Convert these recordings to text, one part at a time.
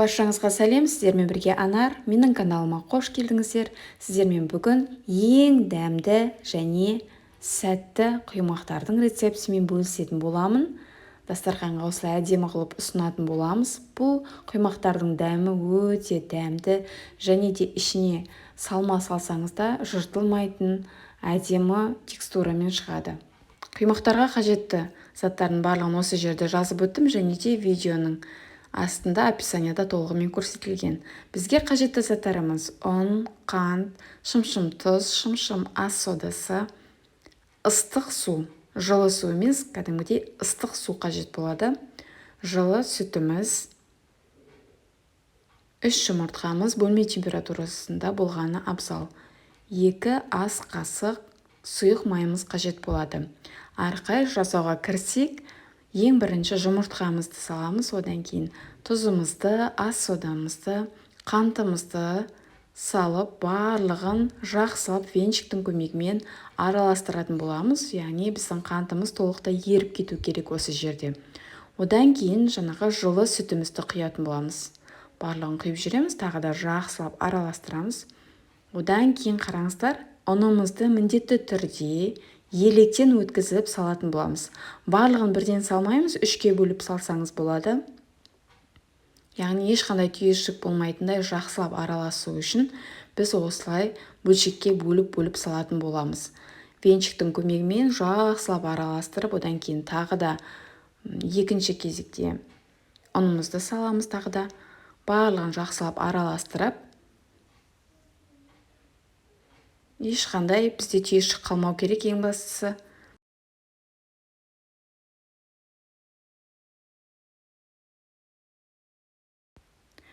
Баршаңызға сәлем, сіздермен бірге Анар. Менің каналыма қош келдіңіздер. Сіздермен бүгін ең дәмді және сәтті құймақтардың рецептімен бөлісетін боламын. Дастарханға осылай әдемі қылып ұсынатын боламыз. Бұл құймақтардың дәмі өте дәмді және де ішіне салма салсаңыз да жыртылмайтын әдемі текстурамен шығады. Құймақтарға қажетті заттардың барлығын осы жерде жазып өттім және де видеоның астында описанияда толығымен көрсетілген. Бізге қажетті заттарымыз: ұн, қант, шымшым тұз, шымшым ас содасы, ыстық су, жылы су емес, кәдімгідей ыстық су қажет болады, жылы сүтіміз, 3 жұмыртқамыз бөлме температурасында болғаны абзал, 2 ас қасық сұйық майымыз қажет болады. Ары қарай жасауға кірсек, ең бірінші жұмыртқамызды саламыз, одан кейін тұзымызды, ас содамызды, қантымызды салып, барлығын жақсылап венчиктің көмегімен араластыратын боламыз. Яғни біздің қантымыз толықтай еріп кету керек осы жерде. Одан кейін жаңағы жылы сүтімізді құятын боламыз. Барлығын құйып жүреміз, тағы да жақсылап араластырамыз. Одан кейін қараңыздар, ұнымызды міндетті түрде електен өткізіп салатын боламыз. Барлығын бірден салмаймыз, 3-ке бөліп салсаңыз болады. Яғни ешқандай түйіршік болмайтындай жақсылап араласу үшін біз осылай бөлшекке бөліп-бөліп салатын боламыз. Венчиктің көмегімен жақсылап араластырып, одан кейін тағы да екінші кезекте ұнымызды саламыз, тағы да барлығын жақсылап араластырып, ешқандай бізде түйіршік қалмау керек ең бастысы.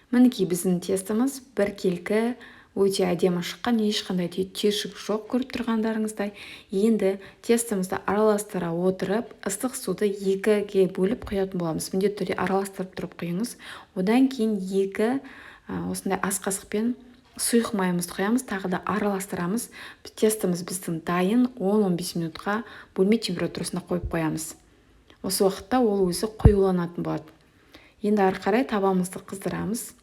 Мінекей біздің тестіміз біркелкі, өте әдемі шыққан, ешқандай түйіршік жоқ көріп тұрғандарыңыздай. Енді тестімізді араластыра отырып, ыстық суды 2-ге бөліп құятын боламыз. Міндетті түрде араластырып тұрып құйыңыз. Одан кейін 2 осындай ас қасықпен сұйық майымызды құямыз, тағы да араластырамыз. Тестіміз біздің дайын, 10-15 минутқа бөлме температурасында қойып қоямыз. Осы уақытта ол өзі қоюланатын болады. Енді ары қарай табамызды қыздырамыз,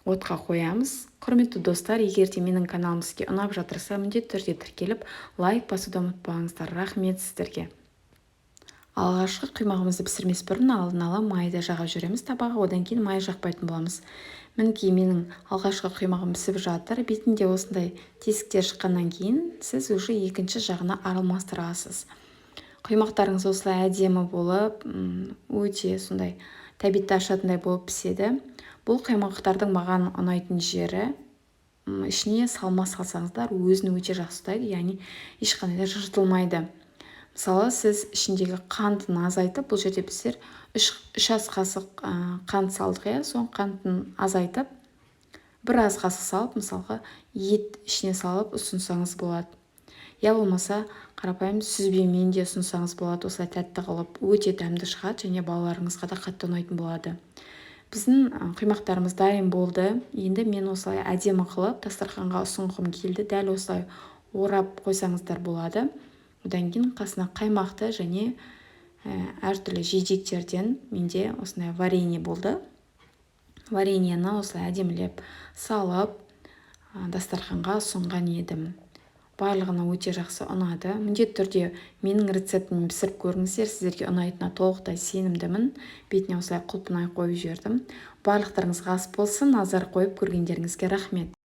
отқа қоямыз. Құрметті достар, егер де менің каналым сізге ұнап жатырса, міндетті түрде тіркеліп, лайк басуды ұмытпаңыздар. Рахмет сіздерге. Алғашқы құймағымызды пісірмес бұрын алдын ала майды жағып жүреміз табаға, одан кейін май жақпайтын боламыз. Мінекей менің алғашқы құймағым пісіп жатыр. Бетінде осындай тесіктер шыққаннан кейін сіз уже екінші жағына араластырасыз. Құймақтарыңыз осылай әдемі болып, өте сондай тәбетті ашатындай болып піседі. Бұл құймақтардың маған ұнайтын жері, ішіне салма салсаңыздар өзін өте жақсы ұстайды, яғни ешқандай да жыртылмайды. Мысалы, сіз ішіндегі қантын азайтып, бұл жерде біздер үш ас қасық қант салдық, иә, соның қантын азайтып, бір ас қасық салып, мысалға, ет ішіне салып ұсынсаңыз болады. Я болмаса, қарапайым сүзбемен де ұсынсаңыз болады, осылай тәтті қылып, өте дәмді шығады және балаларыңызға да қатты ұнайтын болады. Біздің құймақтарымыз дайын болды. Енді мен осылай әдемі қылып дастарханға ұсынғым келді. Дәл осылай орап қойсаңыздар болады. Одан кейін қасына қаймақты және әртүрлі жидектерден менде осындай варенье болды. Вареньені осылай әдемілеп салып, дастарханға ұсынған едім. Барлығына өте жақсы ұнады. Міндетті түрде менің рецептімді пісіріп көріңіздер, сіздерге ұнайтынына толықтай сенімдімін. Бетіне осылай құлпынай қойып жібердім. Барлықтарыңызға ас болсын, назар қойып көргендеріңізге рахмет.